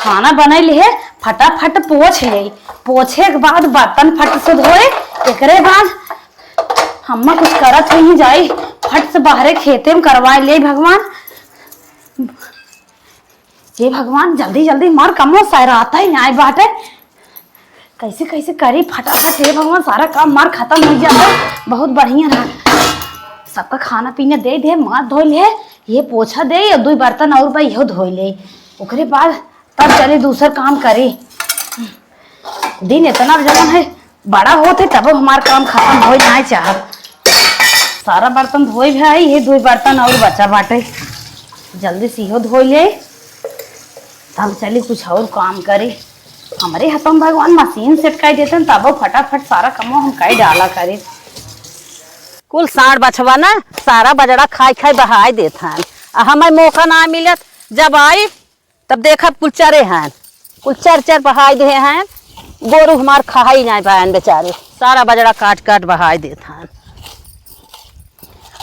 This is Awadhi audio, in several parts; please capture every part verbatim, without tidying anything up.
खाना बनइले है, फटाफट पोछ लेई। पोछे के बाद बर्तन फट से धोए, एकरे बाद हम्मा कुछ करत होई जाई, फट से बाहरे खेते में करवाए लेई भगवान। हे भगवान, जल्दी जल्दी मार कमो, सैराता ही नाई बाटे। कैसे कैसे करी फटाफट, हे भगवान, सारा काम मार खतम होइ जाता। बहुत बढ़िया रहा, सबका खाना पीना देइ दे, मार धोइ ले, ये पोछा देइ, अउ दुइ बर्तन अउर बा, इहो धोइ लेई। ओकरे बाद तब चली दूसर काम करी। दिन एतना जवन है, बड़ा होत है, तबो हमार काम खतम होइ नाई चाहत। सारा बर्तन धोइ भे आई, ये दुइ बर्तन अउर बचा बाटे, जल्दी से इहो धोइ लेई, तब चली कुछ अउर काम करी। हमरे हथवा में भगवान मसीन सेट कइ देतन, तबो फटाफट सारा कमो हम कइ डाला करी। कुल साँड़ बछवा ना, सारा बजड़ा खाइ खाइ बहाइ देत हन। आ हमइ मौका नाहीं मिलत, जब आई तब देखब कुल चरे हन, कुल चर चर बहाइ देहे हन। गोरू हमार खाइ नाहीं पाएन बेचारे, सारा बजड़ा काट काट बहाइ देत हन।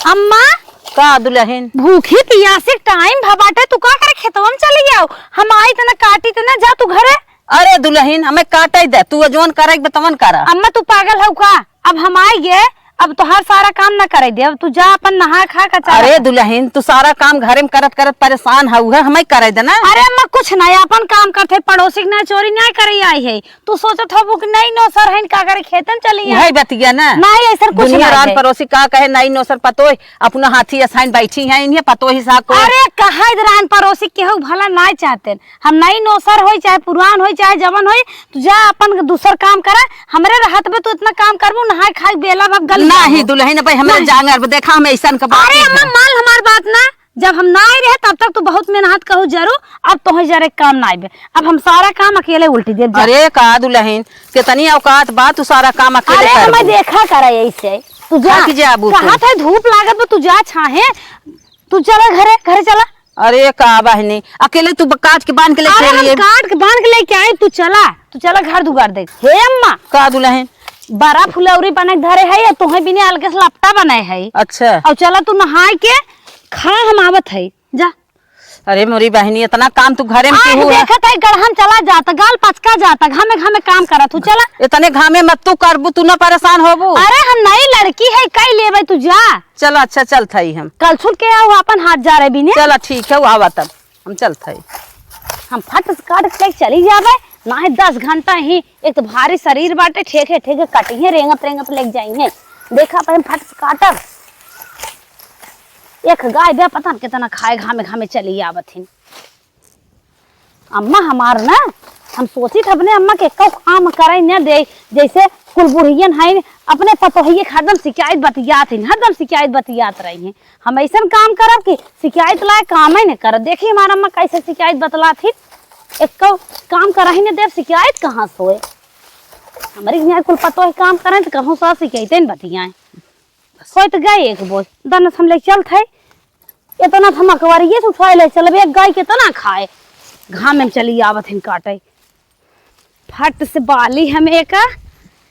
अम्मा। का दुलहिन? भूखी पियासी टाइम भ बाटे, तू का करे खेतवा में चली आउ? हम आई तना काटी तना, जा तू घरे। अरे दुलहिन, हमइ काटइ दे, तू जौन करइ बे तवन करा। अम्मा, तू पागल हउ का? अब हम आइ गे, अब तोहार सारा काम न करइ दे, अब तू जा अपन नहा खा के चला। अरे दुलहिन, तू सारा काम घरे में करत करत परेसान हउ है, हमइ करइ दे ना। अरे अम्मा, कुछ नाहीं, अपन काम करत है, पड़ोसी के ना चोरी नाहीं करइ आई है। तू सोचत हबू कि नई नौसर हइन, का करे खेतन चली हैं? उहइ बतिया ना। नाहीं, अइसन कुछ दुनिया नाहीं रान है। परोसी का कहे, नई नौसर पतोह, अपना हाथी असाइन बैठी हैं, इन्हें पतोही सा को। अरे, कहा इधर रान परोसी केहू भला नाहीं चाहतेन। हम नई नौसर होई, चाहे पुरान होई, चाहे जवन होई, तू जा अपन दूसर काम करा। हमरे रहत में तू इतना काम करबू, नहाए खाए बेला भर गल नाहीं जाबू। दुलहिन, भाई, हमरे नाहीं। जांगर, देखा, हम अइसन के बात अरे नहीं अम्मा, है। मान हमार बात ना, जब हम ना आए रहे, तब तक तू बहुत मेहनत कहू जरू, अब तोहे जरे काम ना आइबे। अब हम सारा काम अकेले उल्टी देब, जा। अरे का दुलहिन, कितनी औकात बा, तू सारा काम अकेले अरे करबू। हमें देखा करे ऐसे, तू जा। थक जाबू तू। कहा था धूप लागत बा, तू जा छाहे, तू चला घरे, घरे चला। अरे का बहिनी, अकेले तू ब-, काट के बांध के लेके अरे हम आई है। काट के बांध के लेके आई, तू चला, तू चला घर दुआर देख। हे अम्मा। का दुलहिन? बड़ा फुलौरी बने के धरे है, या तोहे बिने अलगे से लपटा बने है। अच्छा। और चला तू नहाए के खा, हम आवत है, जा। अरे मोरी बहिनी, इतना काम तू घरे में आज केहू है? देखत है गढ़न चला जाता, गाल पचका जाता, घामे घामे काम करत हूँ, चला। इतने घामे मत तू करबू, तू ना परेसान होबू। अरे हम नई लड़की है, कई लेबे तू जा। चला अच्छा चलत हई हम। कल छुट के आओ, अपन हाथ जा रहे बिने। चला ठीक है, आवा तब हम चलत हई। हम फट से काट के चली जाबे, नाहीं दस घंटा ही, एक तो भारी शरीर बाटे, ठेके ठेके कटिहे, रेंगत रेंगत लेके जाइहे। देखा पे हम फट से काटब। एक गाय बे पता न कितना खाए, घामे घामे चली आवत हिन। अम्मा हमार ना, हम सोचित अपने अम्मा के एक्को काम करे न दे, जैसे कुल बुढ़ियन हईन, अपने पतोहिए के हरदम शिकायत बतियात हईन, हरदम शिकायत बतियात रही हैं। हम ऐसन काम करब कि शिकायत लायक कामे न करब। देखी हमार अम्मा कैसे शिकायत बतलात ही, एक्को काम करही न देब, शिकायत कहाँ से होए? हमरे यहाँ कुल पतोह काम करें तो कहूँ सा शिकायतें न बतियाएं। होइत गए एक बोझ, दनस हम ले चलत है, इतना था मकवरिये से उठाए ले चलबे, एक गाय कितना खाए, घाम में चली आवत हैं काटे। फट से बाली हम एका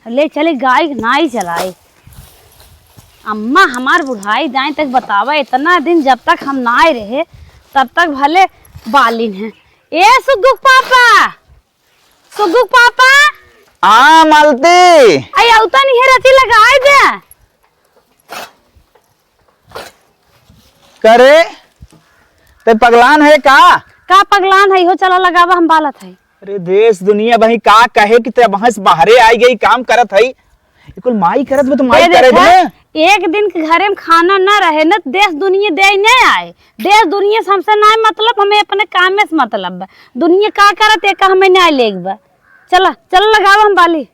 ले चली, गाय नाई चलाई। अम्मा हमार बुढ़ाई दाई तक बतावा, इतना दिन जब तक हम नाई रहे, तब तक भले बालिन है। ए सुग्गुक पापा, सुग्गुक पापा। हाँ, मालती। आई औता नहीं है, रति लगाए दे। करे, ते पगलान है का? का पगलान है, हो चला लगावा, हम बालत है। अरे, देश दुनिया बही का कहे कि ते वहां से बाहरे आई गई, काम करत है। ये कुल माई करत बा, तो माई ए करे देखा, दे। एक दिन के घरे में खाना न रहे न, देश दुनिया दे न आए। देश दुनिया से हमसे ना मतलब, हमें अपने काम में से मतलब बा। दुनिया का करत, एका हमें ना लेग बा। चला, चला लगावा हम बाली।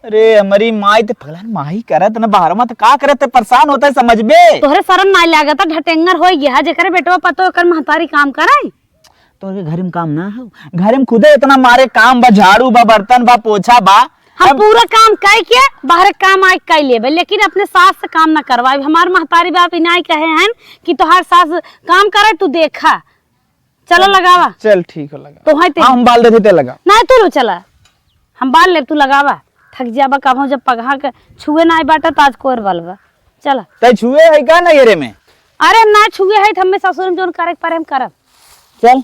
अरे, हमरी माई ते पगलान माई करत न, बाहर में तो का करत, ते परेशान होता है, समझ बे। तोहरे शर्म ना लागत, ढटेंगर होई गया, जेकरे बेटवा पतो, ओकर महतारी काम करे। तोहरे घर में काम ना हो, घर में खुदे इतना मारे काम बा, झाड़ू बा, बर्तन बा, पोछा बा। हम अब पूरा काम कई के बाहर काम आए कई लेबे, लेकिन अपने सास से काम ना करवाए। हमार महतारी बाप इनाई कहे हैं कि तोहार सास काम करे, तू देखा। चला लगावा। चल ठीक हो, लगा। तो है ते हाँ, हम बाल देते ते लगा। नहीं, तू लो चला, हम बाल लेब, तू लगावा। थक जाबा, कबहूँ जब पगहा के छुए ना आए बाटा, तो आज कोर बाल बा। चला। तै छुए है का नैहरे में? अरे ना छुए है, तो हमें ससुर में जोन करे के परे हम करब। चल।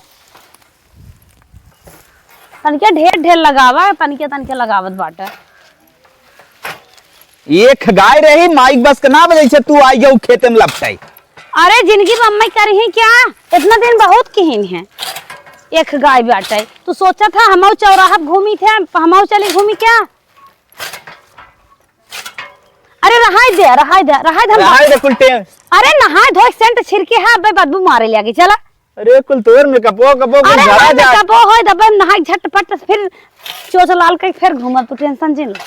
तनिके ढेर ढेर लगावा, तनिके तनिके लगावत बाटे। एक गाय रही, माइक बस के ना बजाई से तू आई गऊ खेते में लपटाई। अरे जिंदगी में अम्मा करी है क्या? इतना दिन बहुत किहिन है। एक गाय बाटे। तू सोचा था हमहू चौराहा पे घूमी थे, हमहू चली घूमी क्या? अरे रहाई दे, रहाई दे, रहाई दे, हम रहाई दे कुल टे- अरे नहाए धोए सेंट छिड़के है, अबे बदबू मारे लगी, चला। अरे कुल तोर मेकअपो, कपो कुल अरे झरा हमार जा। मेकअपो होए, दबे नहाई झटपट, फिर चोच लाल के फिर घूमब, तू टेंशन जिन ले।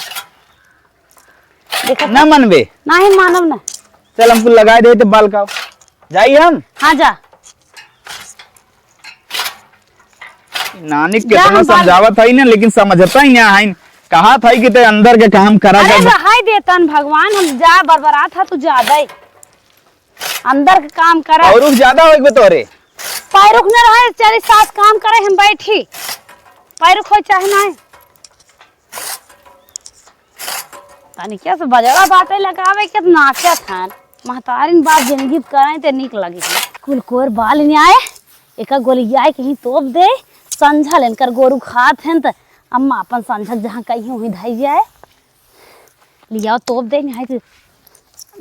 देखा ना मनबे? नाही मानब ना। चल हम कुल लगाए दे तो बाल का। जाई हम? हाँ जा। नानी जा, कितना हम बाल समझावत है ना, लेकिन समझता ही ना है। कहा था कि ते अंदर के काम करा अरे कर। रहाई देतन भगवान, हम जा बरबरात है तू ज्यादा ही। अंदर के काम करा। और रुख ज्यादा हो एक बे तोरे। पैरुख न रहे, चली सास काम करे, हम बैठी। पैरुख हो चाहे ना। तनिके से बजरा बाटे लगावे के नाचत हन। महतारिन बात जिंदगी करें ते नीक लगी। कुल कोर बाल न्याय, एका गोलियाए के ही तोप दे, संझा लेनकर गोरू खात हन त अम्मा अपन संझक जहाँ कहीं हुई धई जाए। लियाओ तोप दे, नहीं तो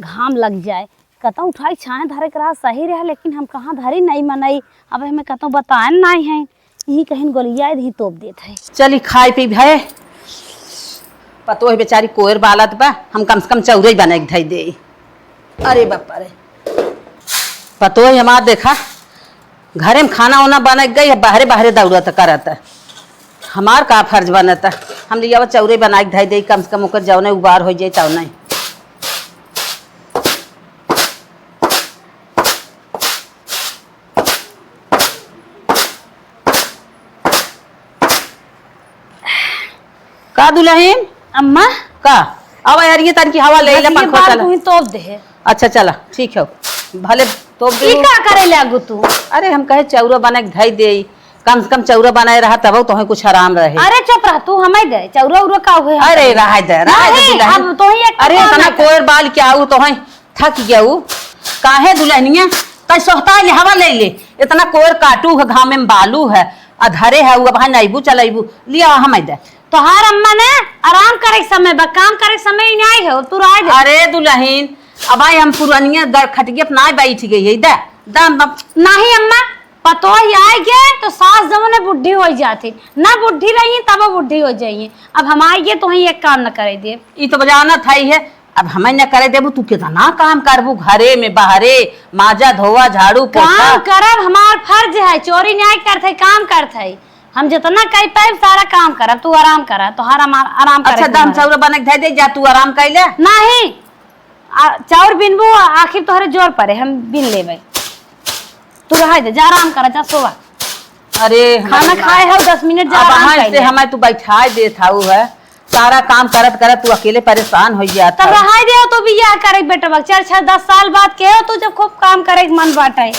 घाम लग जाए। कतौ उठाई छाए धरे के रहा सही रहा, लेकिन हम कहाँ धरी नहीं मनई। अब हमें कतौ बताएन नहीं है, यही कहीं गोलिया यही तोप देत है। चली खाई पी भय, पतोह बेचारी कोयर बालत बा, हम कम से कम चौरई बनाई के धई दे। अरे बापा रे, पतोह हमार देखा, घरे में खाना ओना बन गई, बाहरे बाहरे दौड़त करत। हमार का फर्ज बनत? हम लियावा चौरे बनाई के धई देई, कम से कम ओकर जौने उबार हो जाई तौने। का दुलहिन? अम्मा। का? आवा यार, ये तनकी हवा ले ले, बस ये पंखा बाल चला। तू ही तोप दे है। अच्छा चला, ठीक है, भले तोप दे ई हो। का करे लागू तू? अरे हम कहे चौरा बना के धई देई, कम से कम चौरा बनाए रहा तब तोहे कुछ आराम रहे। अरे चुप रह तू, हमें दे चौरा उरा का हुए हम अरे करें। रहा दे, रहा दे नहीं, दुलहिन। अब तो ही एक अरे काम इतना ना कर। कोयर बाल क्या आऊ तोहे थक गऊ। काहे दुलहनिया, कई सोहता ले हवा ले ले, इतना कोयर काटू है, घामे में बालू है, अधरे है, उ अब नैबू चलैबू, लिया हमें दे। तोहार अम्मा ने आराम करे के समय बा, काम करे के समय ही नहीं है, तू रह जा। अरे दुलहिन, अब आई हम पुरनिया गर खटिया पे ना बैठ गई है, दे, दे हम अब। नहीं अम्मा, पतोह आए गए तो सास जवन है बुढ़ी हो जाती, ना बुढ़ी रही तब बुढ़ी हो जाइए। अब हम आए गए तो वहीं एक काम न करे दे। ई तो जानत है ही है, अब हमें न करे देबू, तू कितना काम करबू घरे में बाहरे, माजा धोवा झाड़ू पोछा। काम करब हमार फर्ज है, चोरी न्याय करत है, काम करत है। हम जितना कह पाइब सारा काम करब, तू आराम करा, तोहार हमार आराम करे अच्छा, के दम हमारा। चौरा बने के धै दे, जा तू आराम कर ले। नहीं, आ, चाउर बिनबू, आखिर तोहरे जोर परे, हम बिन लेबै। तू रहाई दे, जा आराम करा, जा सोवा। अरे, खाना हमारे खाए हौ, दस मिनट जा अब आराम वहाँ कर से ले। हमें तू बैठाए देत हऊ है, सारा काम करत करत तू अकेले परेशान हो जात तब हऊ। रहाई दे, तो बियाह करे बेटवा, चार छह दस साल बाद के हो तू, जब खूब काम करे के मन बाटे।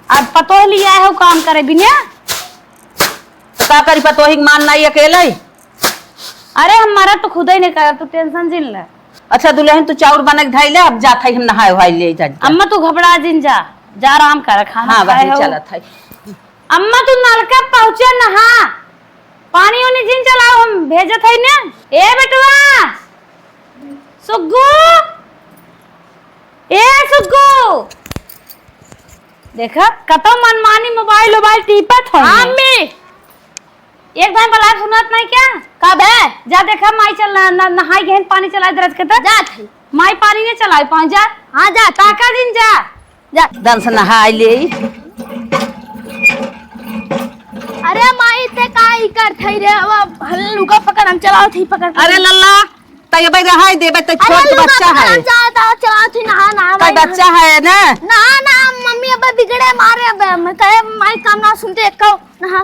अब पतोह लिया है, काम करे बिना। तो का करी, पतोही के मान नाई अकेले? अरे, हम मरद तो खुदे नहीं करब, तू tension जिन ले। अच्छा दुलहिन, तू चाउर बना के धई ले, अब जात हई हम नहाए वहाए ले जा। अम्मा, तू घबरा जिन, जा, जा आराम कर, खाना हाँ, खाए बहिन, हो। चलत हई। अम्मा, तू नलका पहुँचे नहा, पानी उनी जिन चलाओ, हम भेजत हई ने। ए बेटवा, सुग्गू, ए सुग्गू, देखा कतौ मनमानी mobile वोबाइल टीपत हो। हाँ, अम्मी। एक भाई बला सुनत नहीं क्या? का बे? जा देखा माई चल न-, न-, नहाई गहन पानी चलाए दरज के त। जात है। माई पानी नहीं चलाए पाँच जा। हाँ, जात है। ताका दिन जा। जा। दन से नहाई ले। अरे माई ते का ई करत है रे? अब हम लुगा पकड़ हम चलाओ थी पकड़। अरे लल्ला, तै अबै रहाई देबै, तै अरे छोट लुगा बच्चा पकड़ है। हम चलाओ थी, नहा, नहा, तै भाई, बच्चा नहा। है ना? ना, ना, मम्मी अबै बिगड़े मारे अबै। मैं कहे माई काम ना सुनते एक कहो। नहा,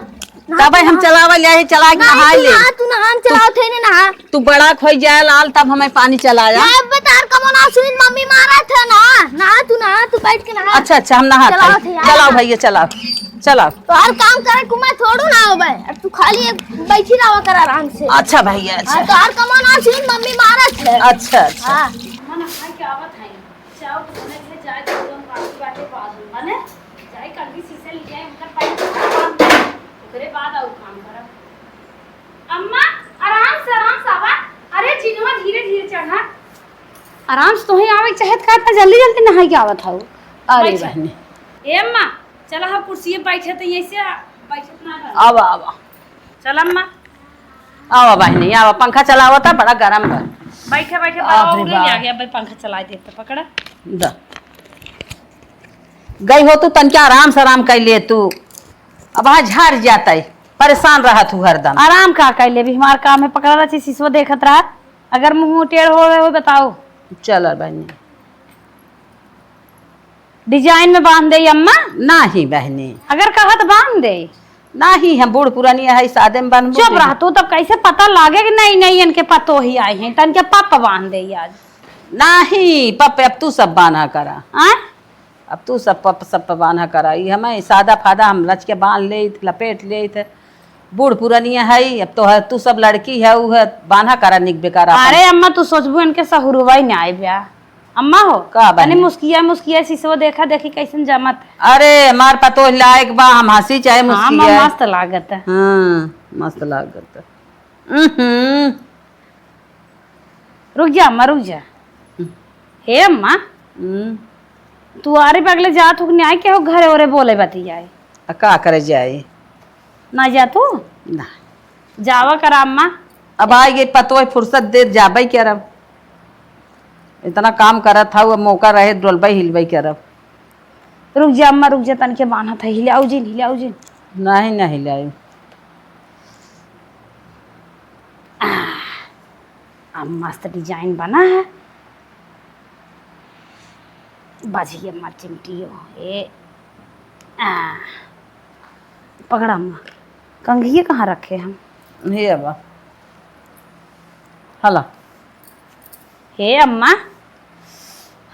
नहा, तबै हम नहा। चलावै ले, चला के ना, नहाई तू ले। नहा, तू नहा, हम तू, चलाओ थे, नहीं नहा। तू बड़ा खोई जाए लाल, तब हमें पानी चलाया। ना, अब तार कमो ना सुन, मम्मी मारा था ना। नहा, तू नहा, तू बैठ के नहा। अच्छा, अच्छा, हम नहा चलाओ थे। थे यार। चलाओ भैया, चलाओ, चलाओ। तो हर काम करे कुमा थोड़ू ना हो भाई। अब तू खाली एक बैठी रहा कर आराम से। अच्छा भैया, अच्छा। हाँ, तो हर कमो ना सुन, मम्मी मारा था। अच्छा, अच्छा। हाँ। मन खाए के आवत है। चाउर तो बने थे, जाए तो हम बाकी बाटे बाद में बने। जाए कल भी शीशे ले जाए, उनका पहले काम, ओकरे बाद और काम करब। आराम से तोहे आवे के चाहत का, इतना जल्दी जल्दी नहाई के आवत हऊ। अरे बैठ। बहनी। ए अम्मा, चला हम कुर्सी पे बैठे तो ऐसे बैठत ना रह। आवा, आवा। चल अम्मा। आवा बहनी, आवा, पंखा चलावता, बड़ा गरम बा। बैठे बैठे बाप बड़ा रे उड़े बाप। आ गया भाई, पंखा चला दे तो पकड़ा। द। गई हो तू तनके आराम से आराम कर ले तू। अब हाँ झड़ जाता है, परेशान रहा तू हरदम। आराम का कर ले, भी हमार काम है, पकड़ा रहा सिसवा देखत रहा। अगर मुंह टेढ़ हो रहे हो बताओ। चल बहनी। डिजाइन में बांध दे अम्मा। नाही बहनी। अगर कहा तो बांध दे। नाही, हम बूढ़ पुरानी है, सादे में बांधबो चुप करी। रह तू, तब कैसे पता लागे कि नई नई इनके पतोही आई हैं, तन के पप बांध दे आज। नाही पप, अब तू सब बांधा करा। आय? अब तू सब पप, सब बांधा करा। ई हमें सादा फादा हम रच के बांध लेइत, लपेट लेइत। बूढ़ पुरानिया है, अब तो है, तू सब लड़की है, उ है, बांधा करा निक बेकार आपन। अरे अम्मा, तू सोचबू इनके सहुरवा ही ना आए ब्या। अम्मा हो, का बहनी? तनी मुस्किया, मुस्किया सिसवा देखा देखी कैसन जमत है। अरे, हमार पतोह लायक बा, हम हंसी चाहे हाँ, मुस्किया। अम्मा, मस्त लागत है। हाँ, मस्त लागत है। उहुं। रुक जा अम्मा, रुक जा। हम्म। हे अम्मा, हम्म। तू आरे बगले जात हो कि नहीं, आए के हो घरे ओरे बोले बतियाए? आ का करे जाए? ना जा तू? ना। जावा करा अम्मा। अब आए गई पतोह, फुर्सत दे जाबे करब। इतना काम करत हऊ, अब मौका रहे डोलबे हिलबे करब। रुक जा अम्मा, रुक जा, तनके बान्हत है, हिलाऊ जिन, हिलाऊ जिन। नहीं, नहीं हिलाऊ। आह, अब मस्त डिजाइन बना है। बाजी अम्मा चिमटियो, ए, आ, पकड़ा अम्मा, कंघिए कहाँ रखे हम? हे अब्बा, हला। हे अम्मा,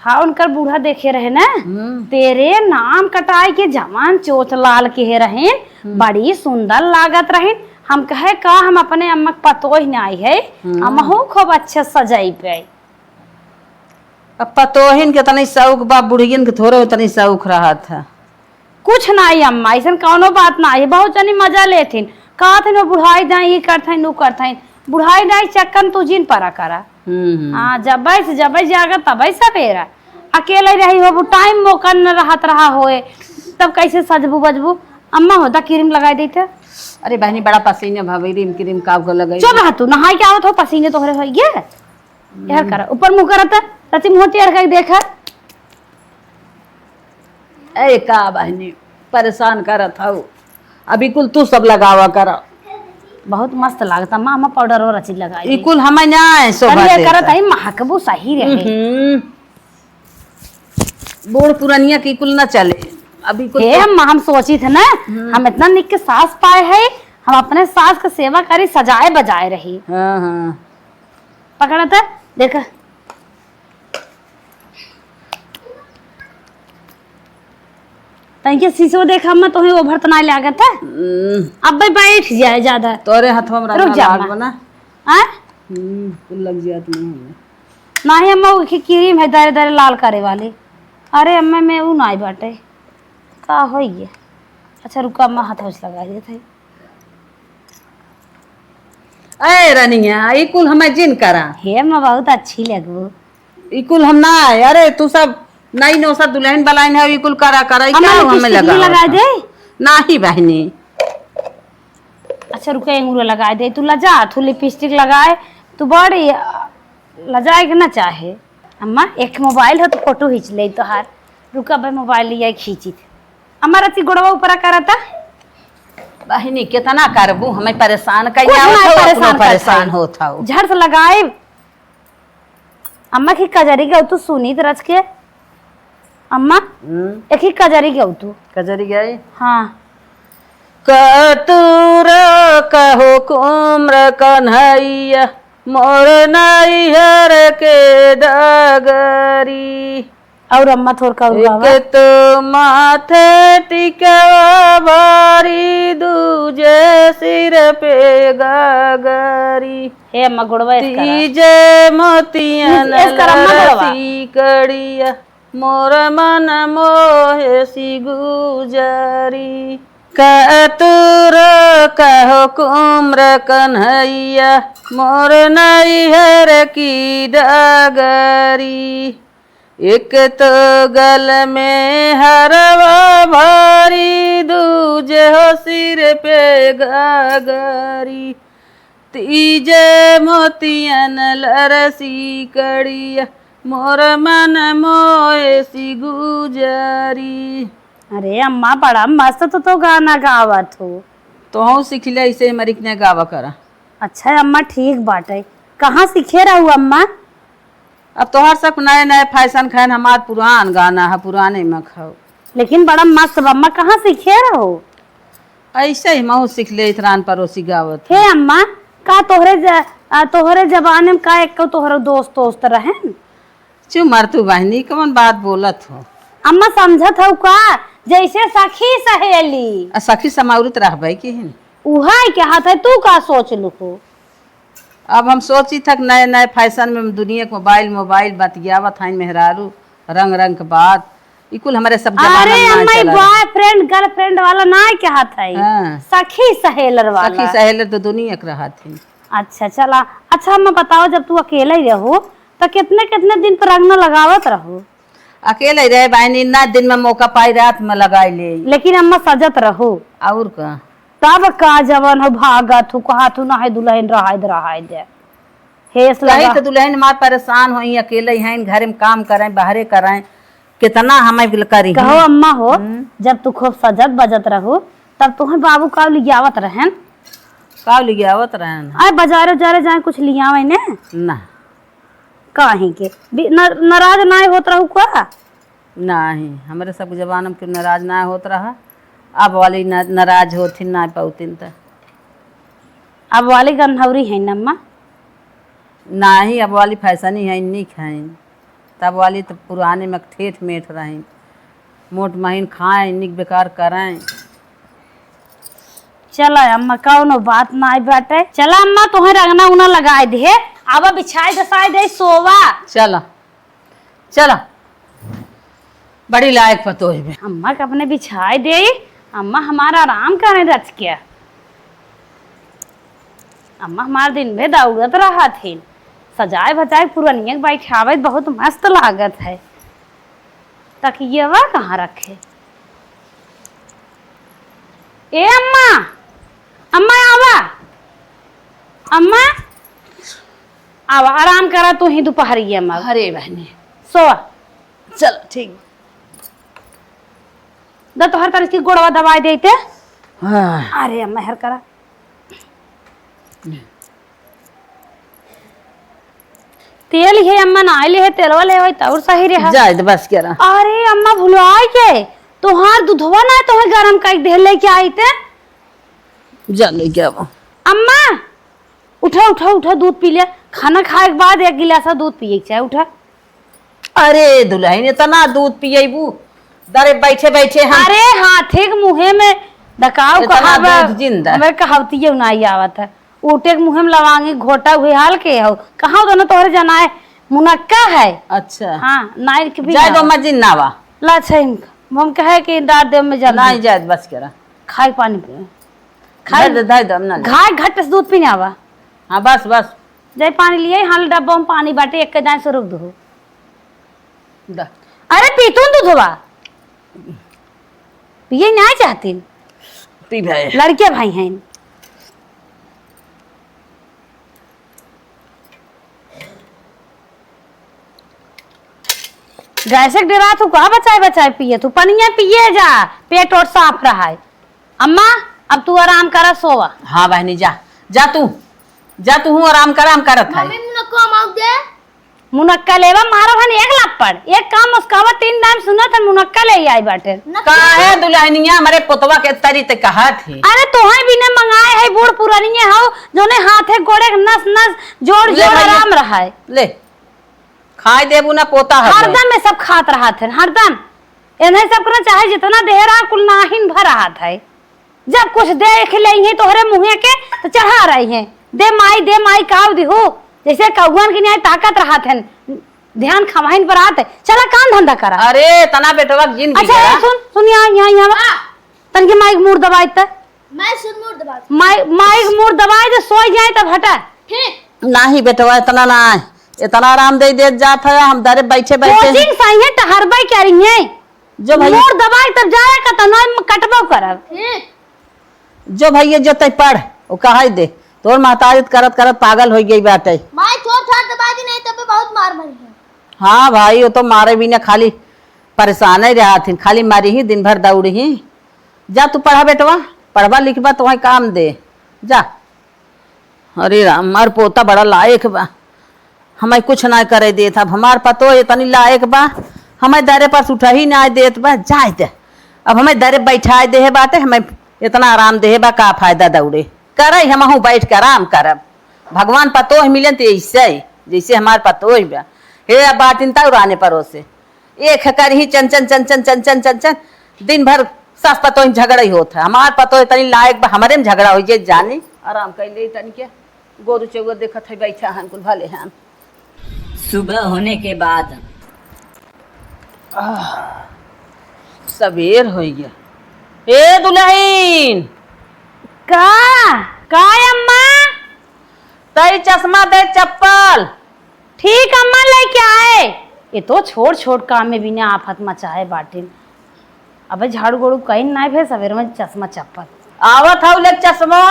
हाँ, उनकर बूढ़ा देखे रहे ना, हम्म। तेरे नाम कटाई के जवान चोच लाल किहे रहे, हम्म। बड़ी सुंदर लागत रहे। हम कहे का हम अपने अम्मा के पतोह नाई है, हम्म। हमहू खूब अच्छे सजाई पे। अब पतोहिन के तनी शौक बा, बुढ़ियन के थोड़े उतनी शौक रहत है। कुछ नाई अम्मा, अइसन कौनो बात नाई है। बहुत जनी मजा लेथिन, कहथिन वो बुढ़ाई जाए, ई करथिन, ऊ करथिन। बुढ़ाई नाई चक्कन तू जिन परा करा। हम्म, हम्म। हाँ, जबै से जबै जागा तबै सवेरा। अकेले रही होबू, टाइम मौका न रहत रहा होए, तब कैसे सजबू बजबू? अम्मा होता क्रीम लगाई देते। अरे बहनी, बड़ा पसीने भवे, क्रीम क्रीम का को लगाई। चुप रह तू, नहाई के आवत हो, पसीने तोहरे होई गे। यार करा, ऊपर मुंह करत, चाची मुंह टेढ़ करके देखा। ए का बहनी, परेशान करत हऊ। अभी कुल तू सब लगावा करा। बहुत मस्त लागता, मामा पाउडर और अच्छी लगाई। ई कुल हमें ना है शोभा अरे देता। करत है, महकबू सही रहे। हम्म। बूढ़ पुरनिया की कुल ना चले। अभी कुल हे तो अम्मा, हम सोची थे ना, हम्म। हम इतना निक के सास पाए है, हम अपने सास के सेवा करी, सजाए बजाए रही। हाँ, हाँ। पकड़ा था, देख। तनिके शीशो देखा, मैं तोहे ओभर त नाई लागत है। हम्म। अब भाई बैठ जाए ज्यादा। तोरे हथवा में रुक रंगा जा लाग अम्मा। बना। हाँ? हम्म, कुल लग जात नहीं है। नाही अम्मा, वो की क्रीम है दारे दारे लाल करे वाली। अरे अम्मा, मैं ऊ नाई बाटे। का होई गे? अच्छा रुका अम्मा, हाथ होश लगा देत है। ए रनिया, ई कुल हमें जिन करा। हे अम्मा, बहुत अच्छी लगू। ई कुल हम ना आए। अरे तू सब नई नौसर दुल्हन बलाइन है, ई कुल करा करा, ई अम्मा, क्या हमें लिपस्टिक लगा लगा होता? दे। नाही बहनी। अच्छा रुका, एंगुरा लगा दे। तू लजा, तू लिपस्टिक लगाए, तू बड़ी, अ, लजाए के ना चाहे। अम्मा, एक मोबाइल हो तो फोटो खींच ले तोहार। रुका बे, मोबाइल लिया खींची थे। अम्मा, रची गोड़वा ऊपरा करता। बहिनी, केतना करबू, हमें परेशान कइले कुछ आवत ना हो, अपनो परेशान करत परेशान हई। होत हऊ। झट से लगाए। अम्मा की कजरी गऊ तू सुनीत रच के। अम्मा, हम्म। एक ही कजरी गऊ तू। कजरी गई? हाँ। कतूर कहो कुम्र कन्हैया, मोर नैहर के डगरी। और अम्मा थोर का और गावा। एक तो माथे टिकवा भारी, दूजे सिर पे गगरी। हे अम्मा, गोड़वा ऐस करा। तीजे मोतियन ऐस, ऐस कर अम्मा गोड़वा। लसी कड़िया, मोर मन मोहे सी गुजरी। का तू रोकहो कुम्र कन्हैया, मोर नैहर की डगरी। एक तो गल में हरवा भारी, दूजे हो सिर पे गगरी। तीजे मोतियन लरसी कड़िया, मोर मन मोहे सी गुजरी। अरे अम्मा, बड़ा मस्त तो, तो गाना गावत हो। तोहू सीख ले, ऐसे हमरी कने गावा करा। अच्छा अम्मा, ठीक बाटे। कहाँ सीखे रहू अम्मा? अब तोहर सब नए नए फैशन खैन, हमार पुरान गाना है, पुराने में खाओ। लेकिन बड़ा मस्त बा अम्मा, कहाँ सीखे रहो? ऐसे ही महू सीख ले, इतरान पड़ोसी गावत हे है। अम्मा, का तोहरे ज-, आ, तोहरे जमाने में का एक तोहरो दोस्त दोस्त रहन? चुप मर तू बहनी, कौन बात बोलत हो? अम्मा समझत हऊ का, जैसे सखी सहेली। आ सखी समाउरत रहबे की हिन। उहे कहत है, तू का सोच लुको? अब हम सोची थक नए नए फैशन में दुनिया के मोबाइल, मोबाइल बतियावत हैं मेहरारू, रंग रंग के बात, ई कुल हमरे सब जमाना अरे में ना अम्मा, ई चला रहा। Boyfriend girlfriend वाला ना कहत है, हाँ। सखी सहेलर वाला। सखी सहेलर तो दुनिया के रहत है। अच्छा चला, अच्छा अम्मा बताओ, जब तू अकेले ही रहो तो कितने कितने दिन पर रंगना लगावत रहो? अकेले ही रहे बहनी, ना दिन में मौका पाई रात में लगाई ले। लेकिन अम्मा सजत रहो। और का? तब का जवन हो भागत हो, कहत हो ना है दुल्हन रहाय दे, रहाय दे। हेस कही लगा। तो दुल्हन मार परेशान होई, अकेले हैं, घर में काम करें, बाहरे करें, कितना हमें करी। कहो अम्मा हो, हम्म। जब तू खूब सजत बजत रहू, तब तुहे बाबू का लियावत रहन? का लियावत रहन? आय बाजारे उजारे जाए कुछ लियावे ने? ना। काहे के? बी-, न-, नाराज नाय होत रहू का? नाही, हमरे सब जमाना में केहू नाराज ना होत रहा। अब वाली न-, नाराज होथिन, ना पौतिन त। अब वाली गन्हौरी है न अम्मा? नाही, अब वाली फैशनी है, निक है। तब वाली त पुराने में ठेठ मेठ रही। मोट महीन खाए, निक बेकार करें। चला अम्मा, कौनो बात नाही बाटे। चला अम्मा, तोहे रंगना उना लगाए दे। आवा बिछाए दसाए दे, सोवा। चला। चला, बड़ी लायक पतोह बे। अम्मा के अपने बिछाए देई, अम्मा हमार आराम करे रच के। अम्मा हमार दिन भे दौड़त रहत हिन, सजाए भजाए पुरनिया के बैठावे बहुत मस्त लागत है। तकियवा कहाँ रखे? ए अम्मा, अम्मा आवा, अम्मा। आवा, आराम करा तू ही दुपहरिया में। अरे बहनी। सोवा। चल, ठीक। द तोहर तनिस की गोड़वा दबाए देते। हाँ। अरे अम्मा, हेर करा। तेल हे अम्मा, ना ले हे, तेलवा ले होई त और सही रहा। जाए दे, बस करा। अरे अम्मा, भुलाए के, तोहार दूधवा ना तोहे गरम कई दे, लेके आई ते। जा लेके आवा। अम्मा, उठा, उठा, उठा, दूध पी ले। खाना खाए के बाद एक गिलास दूध पिए के चाहे, उठा। अरे दुल्हन, इतना दूध पियबू? दरे बैठे बैठे हम अरे हाथे के मुँहे में दकाव इतना कहावा। दूध जिंदा। हमें कहावतिये नाई आवत है। ऊटे के मुँहे में लवांगी घोटा हुए हाल के हो। कहाँ दोनों तोहरे जनाए मुनक्का है। अच्छा। हाँ, नाई के भी जाए ना दो, हो। मत जिन्ना बा। ला अच्छा, हम, हम कहे कि डाल दे में जल्दी। नहीं जाए, बस करा। खाए पानी पी। खाए धर दे, धर दे, हम ना ले। खाए घट से दूध पीने आवा। हाँ, बस, बस। जाए पानी लिए, हाँ, डब्बा में पानी बाटे, एक के जाए से रोक दो। दा। अरे, पीतून दूधवा। पिए ना चाहतीन। पी भाई। लड़के भाई हैं। गैस के डेरा तू का बचाए बचाए पिए, तू पनिया पिए जा, पेट और साफ रहा है। अम्मा, अब तू आराम करा, सोवा। हाँ बहनी, जा, जा तू, जा तू हूँ आराम करा, हम करत है। मम्मी, मुनक्का हम आउक दे। मुनक्का लेवा, मारो हन एक लप्पड़, एक काम उसकावा, तीन टाइम सुनत हन, मुनक्का ले आई बाटे। न काहे दुल्हनिया हमरे पुतवा के तरी ते कहा थी? अरे तोहे बिना मंगाए है, बूढ़ पुरानिये हो, जोने हाथे गोड़े नस नस जोड़ ले जोड़ भैया, आराम रहा है। ले, खाए देबू ना पोता है। हरदम में सब खात रहा थे, हरदम। इन्हें सब करना चाहे जितना देह रहा, कुल नाहिन भर रहा था। जब कुछ देख लेइहीं तोहरे मुँहे के, तो चढ़ा रही हैं, "दे माई, दे माई, काव दिहू?" जैसे कौवन की न्याय ताकत रहत हन, ध्यान खवाइन पर आत है। चला काम धंधा करा। अरे, तना बेटवा के जिन अच्छा, बिगड़ा। सुन, सुन, यहाँ, यहाँ, यहाँ। हाँ। तनके माई के मूड़ दबाई त। मैं सुन मूड़ दबा। माई, माई के मूड़ दबाई दे, सोई जाए तब हटा। ठीक। नाही बेटवा, इतना ना, इतना आराम दे देत जात है, हम दरे बैठे बैठे। कोचिंग सही है, टहरबे करी है। जो भैया। मूड़ दबाई तब जाए का तो ना कटबो करब। ठीक। जो भैया जो तै पढ़, वो कहाई दे। तोर महतारी त करत करत पागल हो गई बाटे। माई थोड़ थाड़ दबाई दी, नहीं तब भी बहुत मार भरी है। हाँ भाई, वो तो मारे बिना खाली परेशान ही रहत हिन, खाली मारी ही, दिन भर दौड़ी ही। जा तू पढ़ा बेटवा, पढ़बा लिखबा तो वहीं काम दे, जा। अरे राम, हमार पोता बड़ा लायक बा, हमें कुछ ना करे देत। अब हमार पतोह इतनी लायक बा, हमें दरे पर से उठा ही ना देत बा, जाए दे। अब हमें दरे बैठाए देहे बाटे, हमें इतना आराम देहे बा, का फायदा दौड़े। करे हमहू बैठ के आराम करब। भगवान पतोह मिले त ऐसे, जैसे हमार पतोह बा। हे अब बाटिन तौराने परोसे। एक करी ही चन चन, चन चन, चन चन, चन चन। दिन भर सास पतोह में झगड़ा ही होत है। हमार पतोह इतनी लायक बा, हमरे में झगड़ा हो जे जानी। आराम कर ले तनी के। गोरू चौगुर देखत है, बैठा हन, कुल भले हन। सुबह होने के बाद। आह, सबेर होइ गया। ए दुलहिन! का? का अम्मा? तई चश्मा दे चप्पल। ठीक अम्मा, लेके आए। ये तो छोट छोट काम में बिना आफत मचाए बाटिन। अबे झाड़ू गोड़ू कहीं नाई भे, सवेर में चश्मा चप्पल। आवत हऊ ले चश्मा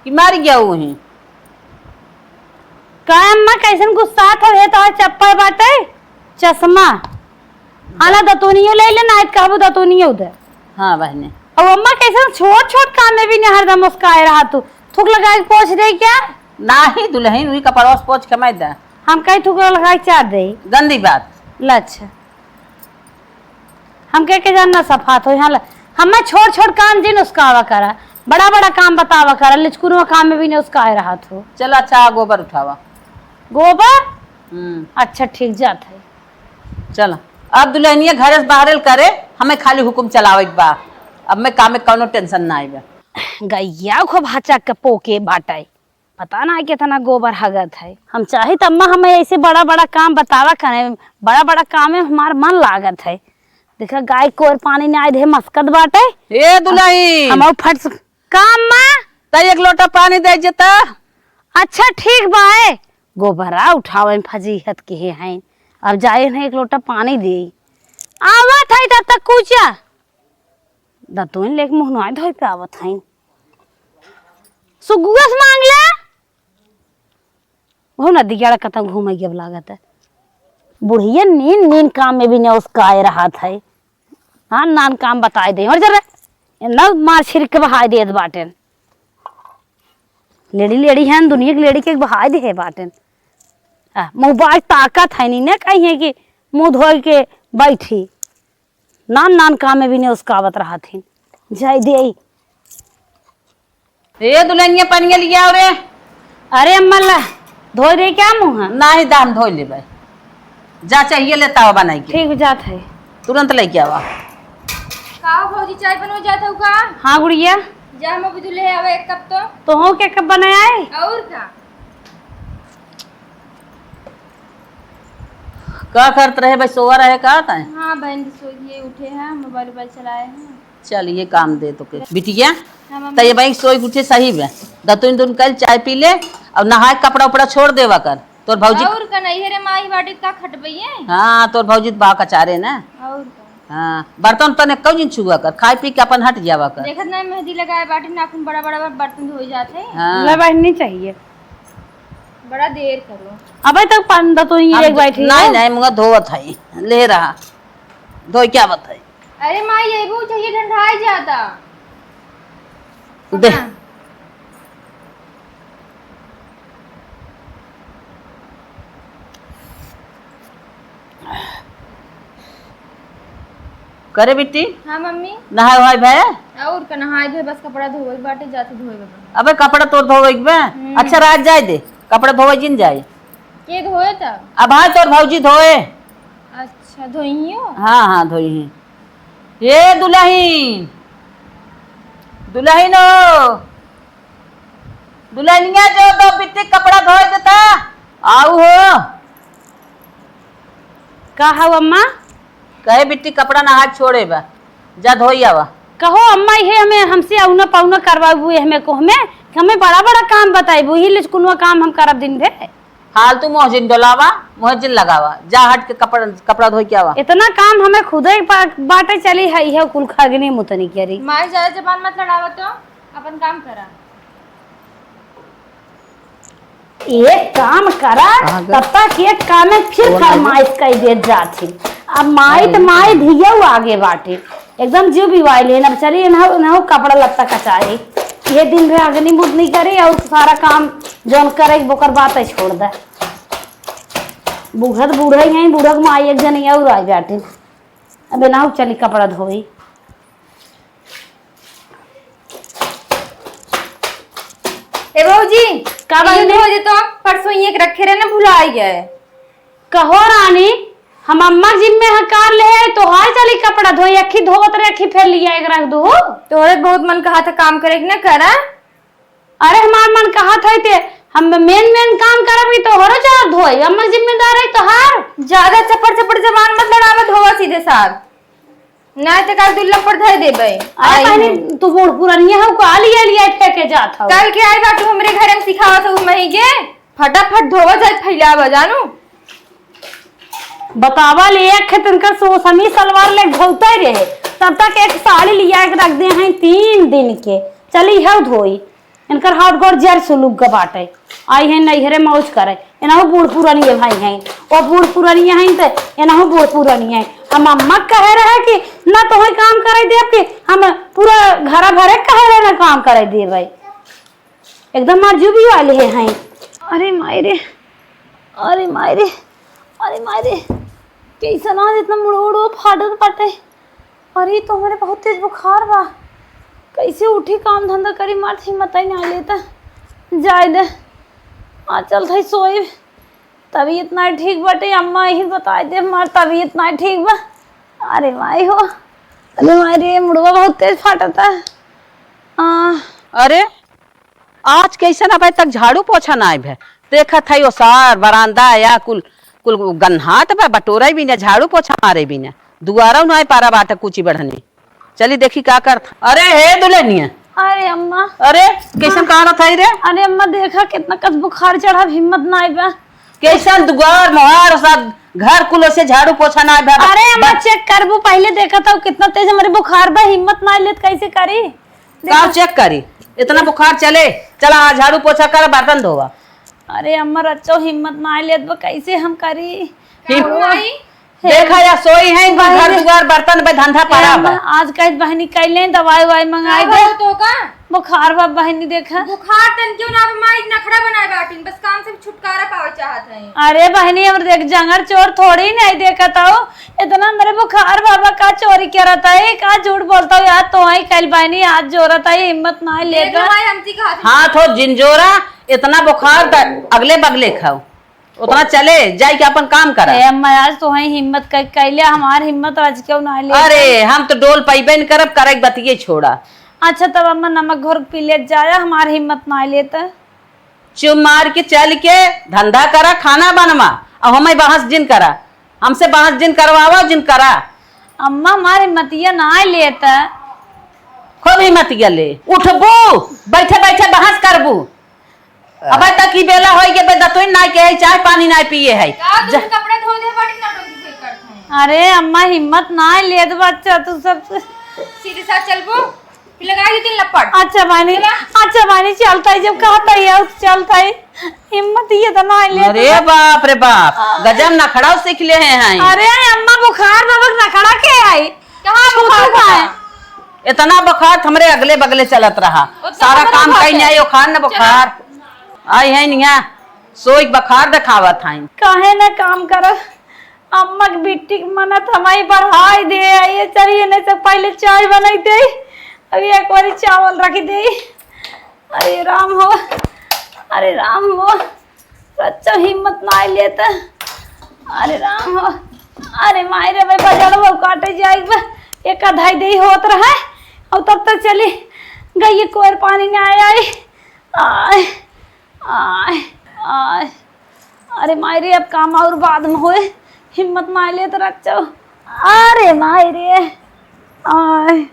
कि मर गया वहीं। का अम्मा, कैसन गुस्सात हऊ? हे तोहर चप्पल बाटे, चश्मा। आला दतुनियो ले ले, नाई त कहबू दतुनियो दे। हाँ बहने। अब अम्मा, कैसन छोट छोट काम में भी नहीं हरदम उसका आए रहा तू। थूक लगा के पोछ दे क्या? नाही दुलहिन, वही कपड़वा से पोछ के मैं दे। हम कहीं थूक लगा के चार दे। गंदी बात। लच्छा। हमके के जानना सफात हो, यहाँ ल-, हमें छोट छोट काम जिन उसकावा करा, बड़ा बड़ा काम बतावा करा, लिचकुनो काम में भी नहीं उसकाए रहत हो। चल अच्छा, गोबर उठावा। गोबर? हम्म। अच्छा ठीक जात है। चल, अब दुलहिनिया घरे से बाहरे ल करे, हमें खाली हुकुम चलावे के बा। अब मैं काम में कौनो tension ना आइबे। गैया खूब हचक के पोके बाटे। पता ना कितना गोबर हगत है। हम चाही त अम्मा हमें ऐसे बड़ा बड़ा काम बतावा करे, बड़ा बड़ा काम में हमार मन लागत है। देखा गाय कोर पानी नाई दे मस्कत बाटे। ए दुलही। हम फट से, का अम्मा? त एक लोटा पानी दे जेता। अच्छा ठीक बा, ए गोबरा उठावे में फजीहत के है। अब जाए ना एक लोटा पानी दे। आवत है तब तक कुचा। दतुइन लेके मुँह नोई धोई पे आवत हईन। सुगुआ से मांग ले। वो नदी के अड़ा कतौ घूमे के अब लागत है। बुढ़िया नीन नीन काम में भी ने उसका आए रहत है। हाँ, नान काम बताए दे। और जरा न मार छिड़क के बहाए देत बाटेन। लेडी लेडी हैं, दुनिया के लेडी के बहाए दे है बाटेन। आ, मुँह बाज ताकत है नी ने कहीं है कि मुँह धोए के बैठी। नान नान काम में भी ने उसकावत रहत हिन। जाई दे आई। ए दुलहिनिया, पनिया लियाव रे। अरे अम्मा ला, धोई दे क्या मुँह? नाही दा, हम धोई लेबै। जा चाहिए लेता हो बनाई के। ठीक जात है। तुरंत लेके आवा। का हो भौजी, चाय बनवा जात हो का? हाँ गुड़िया। जा हम अभी ले आवे एक कप तो। तो हो के कप बनाए आए? और का? का करत रहे भाई, सोवा रहे का तै? हाँ बहन जी, सोइए उठे हैं, मोबाइल वोबाइल चलाए हैं। चल, ये काम दे तोके। बिटिया, हाँ, मम्मी। त ये भाई सोई उठे सही बे। दतुन दुन कल चाय पी ले और नहाए कपड़ा उपड़ा छोड़ देवा कर। तोर भौजी और का नहीं है रे माई, बाटी का खटबइए? हाँ, तोर भौजी त बा कचारे ना। और का? हाँ, बर्तन तने कौ जिन छुआ कर, खाए पी के अपन हट जावा कर। देखत नहीं मेहंदी लगाए बाटी, नाखून बड़ा बड़ा बा, बर्तन धोए जात है। हाँ। ले बहन, नहीं चाहिए। बड़ा देर करो। अबे तक पान दतुन ही हम एक बैठी नहीं, है। नहीं, मुँह धोवत है, ले रहा। धोई क्या बात है? अरे माई, ये भी चाहिए, ठंडाई जाता। दे। हाँ। करे बिट्टी? हाँ मम्मी। नहाए वहाए भए? और का नहाए धोए, बस कपड़ा धोए बाटे, जाते धोए बाबा। अबे कपड़ा तोर धोवे के बे? हम्म। अच्छा रात जाए दे, कपड़ा धोवे जिन जाए। के धोए तब? अब हाँ तोर भौजी धोए। अच्छा धोइयो? हाँ हाँ धोई ही। ये दुलहिन, दुलहिन हो, दुलहिनिया जो दो बिट्टी कपड़ा धोए देता, आऊ हो। का हऊ अम्मा? कहे बिट्टी कपड़ा नहाए छोड़े बा, जा धोई आवा। कहो अम्मा, ये हमें, हमसे औना पौना करवाबू, ये हमें को हमें, हमें बड़ा बड़ा काम बताइबू, यही लिचकुनवा काम हम करब दिन भर। फालतू मोह जिन डोलावा, मोह जिन लगावा, जा हट के कपड़ा, कपड़ा धोई के आवा। इतना काम हमें खुदे बा-, बाटे चली है, यह कुल खगनी मुतनी करी। माई ज्यादा जबान मत लड़ावा तो, अपन काम करा। एक काम करा, कहाँ गए? तब तक एक काम में फिर बोला है। फरमाइश कई देत जात ही। अब माई त माई धियऊ आगे बाटे, एकदम जीव बिवाई लेन। अब चली इनहु, इनहु कपड़ा लत्ता कचाई, ये दिन भर अग्नि मुदनी करे और सारा काम जौन करे ओकर बात है छोड़ दे। बूढ़ा त बूढ़ा ही है, बूढ़ा के माई एक जनी और आई बाटे। अब इनहु चली कपड़ा धोई। ए भौजी, का ये बहिनी? धो दे तो, परसों ये रखे रहे ना, भुला गए। कहो रानी, हम अम्मा जिम्मे हकार ले है, तोहार चली कपड़ा धोई, अखी धोवत रहे, अखी फेर लिया एक रख दू। तोहरे बहुत मन कहा था काम करे के ना करा। अरे हमार मन कहा था ते, हम मेन मेन काम करब कि तोहरो चार धोई, अम्मा जिम्मेदार है तोहार। ज्यादा चपड़ चपड़ जबान मत लड़ावा, धोवा सीधे साफ। नाय त काल दुल्लम पर धर देबै। अरे आई बहनी, हम। तू बूढ़ पुरनिया हो, का लिया लिया फेंके जात हो? कल के आई बा, तू हमरे घर में सिखावत हो मही के। फटाफट धोवा जाए, फैलावा जानू। बतावा ले, एक खेत इनका सो-, समी सलवार ले धोते रहे, तब तक एक साड़ी लिया के रख दे हैं तीन दिन के। चली है धोई। इनकर हाथ गोड़ जर सुलुग के बाटे। आई हैं नैहरे मौज करे। एनहु बूढ़ पुरानिये भाई हैं। ओ बूढ़ पुरानिये हैं त एनहु बूढ़ पुरानिये हैं। हम अम्मा कहे रहे कि ना तोहे काम करे देब कि हम पूरा घरा भरे कहे रहे ना काम करे देबै। एकदम मरजूबी वाले हैं। अरे माई रे, अरे माई रे, अरे माई रे, कैसन आज इतना मुड़ो उड़ो फाटत बाटे। अरे, ई तो हमरे बहुत तेज बुखार बा। कैसे उठी, काम धंधा करी, मार हिम्मत ही ना लेता। जाए दे, आज चल थई सोई। तबीयत ना ठीक बाटे, अम्मा यही बताए दे, हमार तबीयत ना ठीक बा। अरे माई हो, अरे माई रे, मुड़वा बहुत तेज फाटता। आ। अरे, आज कैसन अबे तक झाड़ू पोछा नाय भे? देखत हई ओसार बरामदा या कुल, कुल गन्हात बा, बटोरे बिना, झाड़ू पोछा मारे बिना, दुआरा नाय पारा बाटे कुची बढ़नी। चली देखी का करत। अरे हे दुल्हनिया। अरे अम्मा। अरे कैसन कहाँ रहत हई रे? अरे अम्मा देखा कितना कस बुखार चढ़ा, हिम्मत नाय बा। कैसन दुआर मोहार सब घर कुल से झाड़ू पोछा नाय भे। अरे अम्मा बस। चेक करबू पहले, देखत हऊ कितना तेज हमरे बुखार बा, हिम्मत नाय लेत कैसे करी? का चेक करी? इतना बुखार चले? चला, हाँ, झाड़ू पोछा कर, बर्तन धोवा। अरे अम्मा, रच्चो हिम्मत ना लेत बा, कैसे हम करी? हिम-, का हुआ? देखा या सोई है, इनका घर दुआर, बर्तन पे धंधा ए पड़ा अम्मा, बा। आज कहे बहनी कैले दवाई उवाई मंगाई का दे। बहुत होगा? बुखार बा बहनी, देखा। बुखार तन क्यों ना बा, माई नखड़ा बनाए बाटिन, बस काम से छुटकारा पावे चाहत है। अरे बहनी, हम देख जंगर चोर थोड़ी नहीं देखत हो, इतना मेरे बुखार बाबा का चोरी करत है, का झूठ बोलत हो यार, तो ही कल बहनी हाथ जोरत है, हिम्मत ना देख लेता। लो माई, हमती कहा थी। हाथ हो जिनजोरा, इतना बुखार त अगले बगले खाओ, उतना चले जाई के अपन काम करा। ए अम्मा, आज तो ही हिम्मत कै-, कैले, हमार हिम्मत आज क्यों ना ले। अरे हम तो डोल पैबे न करब, करे बतिये छोड़ा। अच्छा तब अम्मा नमक घोर पी ले जाया, हमार हिम्मत ना लेता। चुप मार के चल के धंधा करा, खाना बनवा, और हमें बहस जिन करा, हमसे बहस जिन करवावा, जिन करा। अम्मा, हमार हिम्मतिया ना लेत। खूब हिम्मतिया ले, उठबू, बैठे बैठे बहस करबू। अबे तक ई बेला होई के बे दतुइन ना के है, चाय पानी ना पिए है। का तुम जा। कपड़े धो दे, बड़ी नौटंकी से करत हैं। अरे अम्मा, हिम्मत ना लेत बच्चा, तू सब सीधे साथ चलबू। फिर लगाई दो तीन लपड़। अच्छा बानी, चला। अच्छा बानी, चलता है, जब कहता है, अब चलता है। हिम्मत ये तो ना ले अरे तो। बाप रे बाप, आ। गजब नखड़ा सीख ले हैं, हैं। अरे अम्मा, बुखार बाबा नखड़ा के आई? कहाँ बुखार बुखार बा? है? इतना बुखार हमरे अगले बगले चलत रहा। उतना सारा बुखार काम बा। कहीं नहीं आयो, खान न चला। बुखार। आई है निया, सोई बुखार दिखावत हैं। काहे ना काम करब? अम्मा के बिट्टी के मनत हमारी बढ़ाई दे, ये चलिए नहीं तो पहले चाय बनाई दे, अभी एक बारी चावल रख दे। अरे राम हो, अरे राम हो, रच्चा हिम्मत ना लेता। अरे राम हो, अरे माई रे भाई, बजड़ वो काटे जाए बा, एक आधाई दे होत रहा, और तब तक चली गई कोर पानी ना आए आई। आय, आय, आय। अरे माई रे, अब काम और बाद में होए, हिम्मत ना लेत रच्चो। अरे माई रे, आय।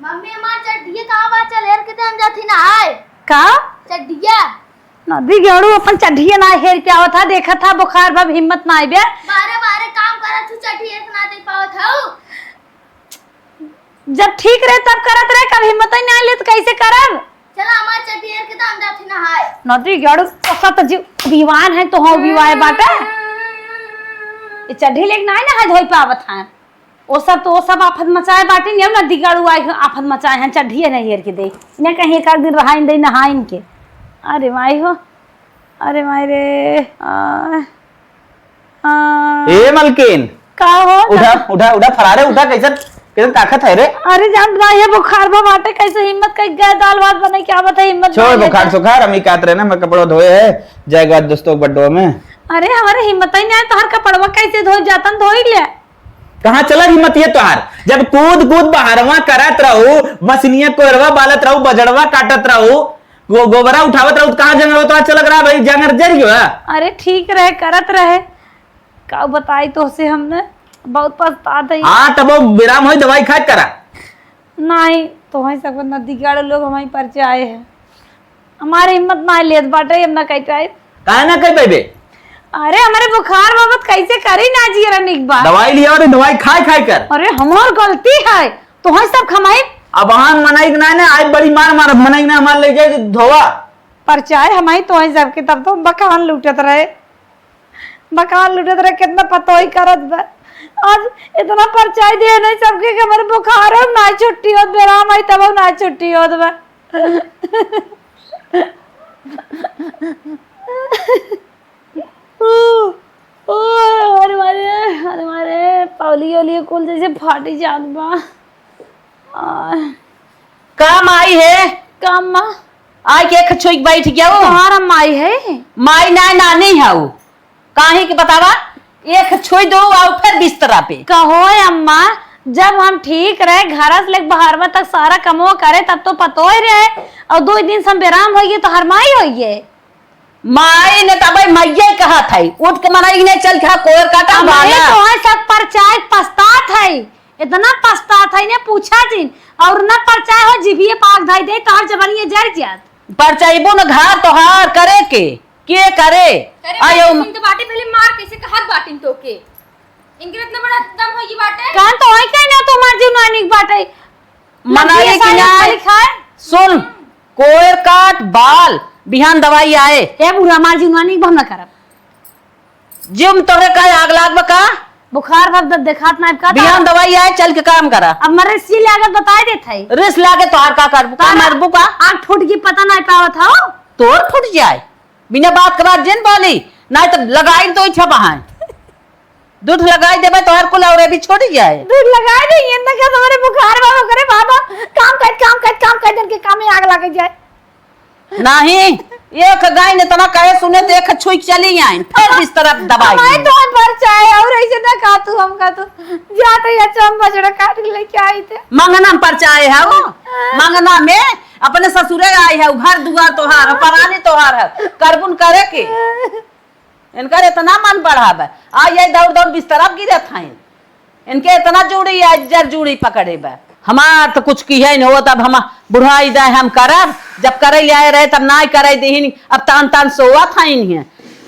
मम्मी, हमार चड्ढिया कहाँ बा? चल, हेर के दे, हम जाथी नहाए। का? चड्ढिया। नदी गेड़ू अपन चड्ढिया ना हेर के आवत हा, देखत हा बुखार बा, हिम्मत ना आइबे। बारे बारे काम करत हूँ, चड्ढी हेर के ना दे पावत हूँ। जब ठीक रहे तब करत रहे, कब हिम्मत ही ना ले तो कैसे करब? चला हमार चड्ढी हेर के दे, हम जाथी नहाए। नदी गेड़ू, ओसा तो जीव विवान है, तो हो विवाह बाटे। ये चड्ढी लेके ना ना धोई पावत है। ओ सब तो, ओ सब आफत मचाए बाटिन, यम नदी गेड़ू आई आफत मचाए हैं, चड्ढिए नहीं हेर के दे। इन्हें कहीं एक आध दिन रहाइन दे, नहाइन के। अरे माई हो, अरे माई रे। आ, आ, ए मलकिन, का हो? उठा, उठा, उठा, फरारे उठा, कैसन, कैसन ताकत है रे? अरे जान ना, ये बुखार बा बाटे, कैसे हिम्मत कई गए, दाल भात बने, क्या बता, हिम्मत छोड़ ना बुखार लेता। सुखार, हम ही कहत रहे ना, मैं कपड़ा धोए है, जाएगा दोस्तों के बड्डो में। अरे हमारे हिम्मत ही नहीं है, तोहर कपड़वा कैसे धोई, जातन धोई ले। कहाँ चला हिम्मत ये तोहार? जब कूद कूद बहरवा करत रहू, मसिनिया कोयरवा बालत रहू, बजड़वा काटत रहू, गो-, गोबरा उठावत रहू, तो कहाँ जंगल होता चलत रहा भाई, जंगल जर गयो है? अरे ठीक रहे, करत रहे, का बताई तोहसे, हमने बहुत पछतात है। हाँ, तब वो विराम होई, दवाई खाए करा। नहीं, तोहई सब नदी गाड़ो लोग हमारी परिचय आए हैं। हमारे हिम्मत ना लेत बाटे, हम ना कह पाए। काहे ना कह पाइबे? अरे, हमारे बुखार बाबत कैसे करी ना जी, अरे निक बा। दवाई लिया और दवाई खाए खाए कर। अरे, हमार गलती है, तोहई सब खमाई। अब हम मनई के ना, ना, आज बड़ी मार मार मनई के ना, हमार ले जाए धोवा। परचाए हमारी तोहई सबके, तब तो बकान लूटत रहे। बकान लूटत रहे, कितना पतोही करत बा। आज इतना परचाई दे नहीं सबके कि हमारे बुखार हो, ना छुट्टी होत, बेराम आई तब ना छुट्टी होत बा। ओ, ओ, अरे मारे, अरे मारे, पौली ओली कुल जैसे फाटी जात बा। आ, का माई है? का माँ? आइ के एक छुई के बैठ गया वो। तुम्हारा माई है? माई ना, नानी है वो। काहे के बतावा? एक छुई दो और फिर बिस्तरा पे। कहो ए अम्मा, जब हम ठीक रहे, घर से लेके बाहरवा तक सारा कमवा करे, तब तो पतोह रहे, और दो दिन से हम बेराम होइए तो हर माई होइए। माई ने तबै मइये कहत है, उठ के मनई ने चल खा कोयर काटा हमारे बाला। तो है सब परचाए पछतात है, इतना पछतात है ने पूछा जिन, और ना परचाए हो जिभिए पाक धाई दे, तोहर जबनिए जर जात। परचाइबो न घर तोहार करे के, के करे? करे आयो भाई, म- तुम तो बाटे पहले मार कैसे कहत बाटिन तो के? इनके इतना बड़ा दम होई बाटे? कान तो होई कहीं ना, तो हमार जीव नानिक बाटे। मनई लड़की की ऐसा ना लिखा है। सुन, कोयर काट बाल, बिहान दवाई आए। ए बूढ़ा, हमार जीव नानिक हम ना करब। जीव में तोहरे का आग लाग बा का? बुखार भर द-, देखात ना का बिहान दवाई आए, चल के काम करा। अब मरे सी लागत बताए देत है। रिस लागे तोहार का करबू? का का मरबू का? आग फूट की पता ना पावत हो। तोर फूट जाए। बिना बात के बात जिन बोली, नाहीं तो लगाई तो इच्छा बहाए। दूध लगाई देबे तो हर कुल औरे भी छोड़ जाए। दूध लगाई दे, ये ना क्या तुम्हारे बुखार बाबा करे बाबा, काम कर, काम कर, काम कर, जन के काम में आग लग जाए। नाहीं, एक गाय ने तना कहे सुने तो एक छुई चली आइन, फिर बिस्तर दबाई। हमारे तो हम परचाए और ऐसे ना कहा तू, हम कहा तू, जाते ही अच्छा हम बजड़ा काट के लेके आई थे। मंगना में परचाए है वो, मंगना में अपने ससुरे आई है, घर दुआर तोहार है, परानी तोहार है, करबुन करे के। इनकर इतना मन बढ़ावे, आ ये दौड़ दौड़ बिस्तरा गिरत हैं। इनके इतना जूड़ी है, जर जूड़ी पकड़े बा। हमार तो कुछ की है न होत, अब हम बुढ़ाई दे हम करब, जब करे ले आए रहे तब नाई करे देहिन, अब तान तान सोवत हैं इन्हें।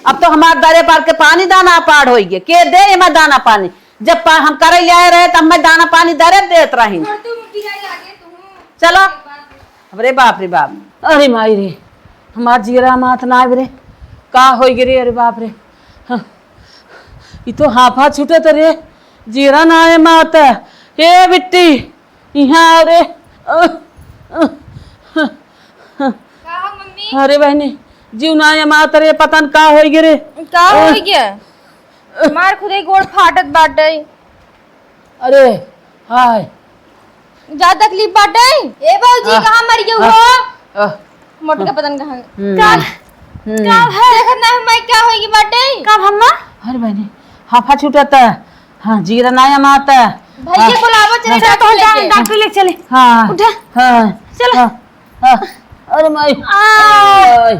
अब तो हमार दरे पार के पानी दाना पाड़ होई गे, के दे हमार दाना पानी? जब पा-, हम करे ले आए रहे तब मैं दाना पानी दरे देत रही। चलो। अरे बाप रे बाप। अरे माई रे, हमार जियरा मात ना आवे रे। का होई गे रे? अरे बाप रे। हाँ। ई तो हाफा छूटत रे। जियरा ना आए मात। ए बिट्टी, इहाँ आ रे। अ, अ, अ, अ। का हो मम्मी? अरे बहनी, जीव ना आए मात रे, पता न का होई गे रे। का अ। होई गे? हमार खुदे गोड़ फाटत बाटे। अरे, हाय। जा तकलीफ बाटे? ए भौजी, हाँ। कहाँ मर गयो हाँ। हो? हाँ। मोटका पतन कहाँ? हम्म। का? हम्म। का है? देखत ना हमारी क्या होई बाटे? का भम्मा? अरे बहनी, हाफा छूटता। हाँ, जीरा ना आया माता। भैया हाँ। बुलावो, चले हाँ। डॉक्टर चल, लेके। डॉक्टर लेके चले। हाँ। उठा। हाँ। चलो। हाँ। हाँ। अरे माई। आ। अरे माई।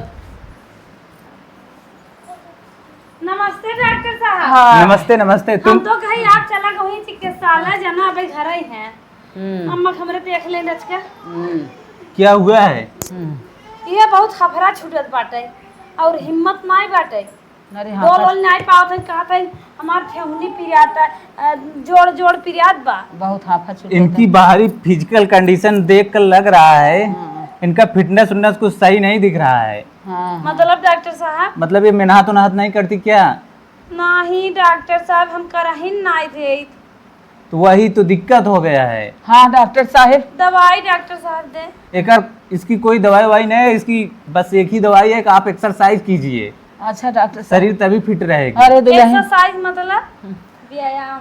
नमस्ते डॉक्टर साहब। हाँ। नमस्ते, नमस्ते। हम तुम तो कही आप चला गई चिकित्सालय, जना अबे घर ही हैं। हम्म। अम्मा के हमरे देख ले रचका। हम्म। क्या हुआ है? हम्म। ये बहुत हफरा छूटत बाटे और हिम्मत नाई बाटे। अरे हाँ, डोल पर ओल नाई पावत है, कहत है हमार ठेहुनी पिरात है, अ, जोड़ जोड़ पिरात बा। बहुत हाफा छूटत इनकी है। बाहरी physical condition देख कर लग रहा है, हाँ। इनका fitness उटनेस कुछ सही नहीं दिख रहा है। हाँ, हाँ। मतलब डॉक्टर साहब? मतलब ये मेहनत उनहत नहीं करती क्या? नहीं डॉक्टर साहब, हम करहिन नाई देत। तो वही तो दिक्कत हो गया है। हाँ डॉक्टर साहब। दवाई डॉक्टर साहब दे। एकर, इसकी कोई दवाई ववाई नहीं है, इसकी बस एक ही दवाई है कि आप exercise कीजिए। अच्छा डॉक्टर साहब। शरीर तभी fit रहेगी। अरे दुल्हन। Exercise मतलब? हम्म। व्यायाम।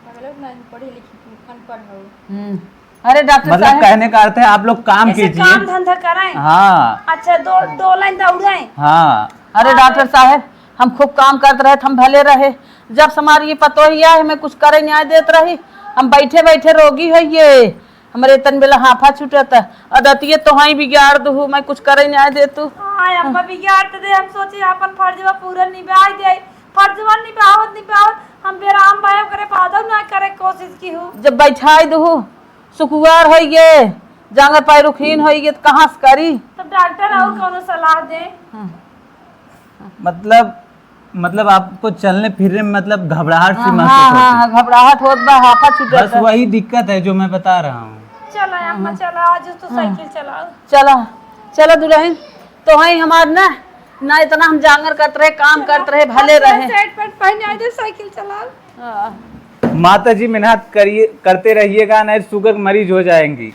मतलब नहीं पढ़ी लिखी, अनपढ़ हो। हम्म। अरे डॉक्टर मतलब साहब। कहने का अर्थ है आप लोग काम ऐसे कीजिए। काम धंधा कराएं। हाँ। अच्छा, दो, दो लाइन दौड़ाएं। हाँ। अरे हाँ। डॉक्टर साहब, हम खूब काम करत रहे, हम भले रहे। जब से हमारी ये पतोहिया है, हमें कुछ करे न्याय देत रही, हम बैठे बैठे रोगी है ये। हमरे तन बेला हाफा छूटत है। अदतिये तो हाई बिगाड़ दू, मैं कुछ करे न्याय दे तू। हाँ, अम्मा बिगाड़ तो दे, हम सोचे अपन फर्जवा पूरा निभाई दे। फर्जवा निभावत निभावत हम बेराम भाई ओकरे बादो ना करे कोशिश की हूँ। जब बैठाई दू, सुकुवार होई गे, जांगर पैरुखीन होई गे, तो कहाँ से करी? तो डॉक्टर और कौनो सलाह दे। हाँ। मतलब, मतलब आपको चलने फिरने में मतलब घबराहट सी हाँ, महसूस हाँ, होती है? हाँ, घबराहट होत बा, हाफा छूटत बस है। वही दिक्कत है जो मैं बता रहा हूँ। चला अम्मा, हाँ। चला, आज तो हाँ। साइकिल चलाओ। चला, चला दुल्हन, तो है हमार ना, ना इतना हम जांगर करत रहे, काम चला। करत रहे, भले अपना रहे। सेट पैंट पहने आ जाए, साइकिल चलाओ। हाँ। माता जी मेहनत करिए, करते रहिएगा, नहीं तो शुगर मरीज हो जाएंगी।